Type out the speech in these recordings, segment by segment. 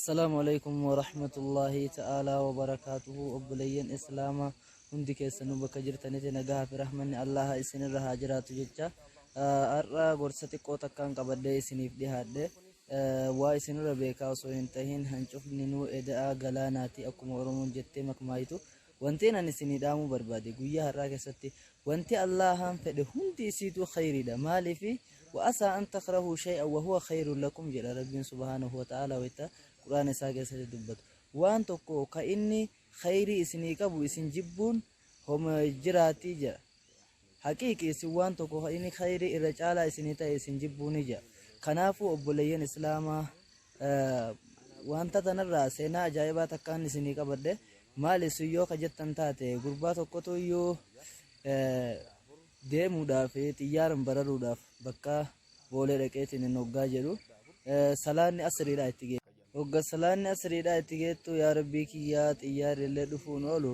Assalaamu alaikum warahmatullaahi ta'aalaa wabarakaatuhu. Obboleeyyan Islaamaa hundi keessanuu bakka jirtanitti nagaa fi rahmanni Allaha isinirra haa jiraatu jecha, har'a gorsa xiqqoo takkaan qabadhee isiniif dhihaadhe. Waa isinirra beekaa osoo hin tahin, hancufni nuu eda'aa galaanaati akkuma Oromoon jettee makmaayitu. Wantiin ani isinii dhaamuu barbaade guyyaa har'aa keessatti, wanti Allahaan fedhe hundi isiituu khayriidha. Maaliifi? Wa asaa an takrahuu shay'an wa huwa khayrun lakum jedha Rabbiin subhaanahu wa ta'aalaa wayta Qur'aana isaa keessatti dubbatu. Waan tokko ka inni khayrii isinii qabu isin jibbuun homa jiraatii jedha. Haqiiqi isin waan tokko ka inni khayrii irra caalaa isinii ta'e isin jibbuuni jedha. Kanaafuu obboleeyyan Islaamaa, wanta tanarraa seenaa ajaa'ibaa takkaan isinii qabadhe. Maali sun yoo ka jettan taate, gurbaa tokkotu iyyuu deemuudhaaf, xiyyaaran bararuudhaaf bakka Boolee dhaqeetiin hin hoggaa jedhu salaanni asriidhaa itti geesse. Hogga salaanni asriidhaa itti geettu, yaa Rabbii kiyyaa, xiyyaarri illee dhufuun oolu,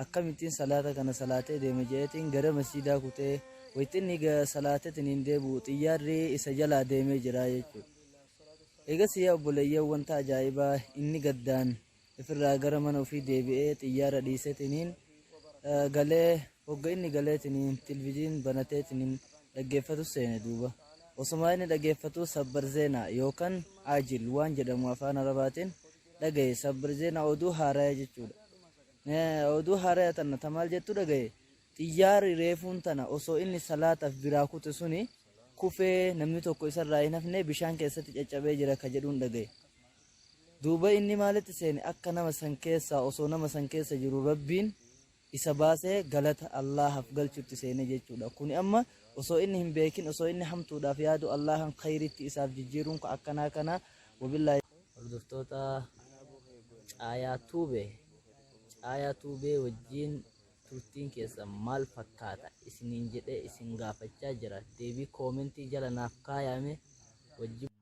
akkamittiin salaata kana salaatee deema je'eetiin gara masjiidaa kutee. Wayti inni salaateetiin hin deebi'u, xiyyaarri isa jalaa deemee jira jechuudha. Eegas yaa obboleeyyan, wanta ajaa'ibaa, inni gaddaan ifirraa gara mana ufii deebi'ee xiyyaara dhiiseetiniin galee. Hogga inni galeetiniin tilvijiin banateetiniin dhaggeeffatu seene. Duuba osomaa inni dhaggeeffatu sabbar zeenaa yookaan aajil waan jedhamu afaan Arabaatiin dhagaye. Sabbar zeenaa oduu haaraya jechuudha. Oduu haaraya tana ta maal jettu dhagaye? Xiyyaarri reefuun tana osoo inni salaataaf biraa kute suni kufee, namni tokko isarraa hin hafne, bishaan keessatti caccabee jira ka jedhuun dhagaye. Duuba inni maalitti seene? Akka nama san keessaa osoo nama san keessa jiru Rabbiin isa baasee galata Allahaaf galchutti seene jechuudha. Kuni amma osoo inni hin beekin, osoo inni hamtuudhaaf yaadu Allahan khayritti isaaf jijjiiruun ka akkanaa kana. Wabillaahi. Hordoftoota Caayaa Tube, Caayaa Tube wajjiin turtiin keessan maal fakkaata isiniin jedhee isin gaafachaa jira. Deebii koomentii jala naaf kaayaame wajjin.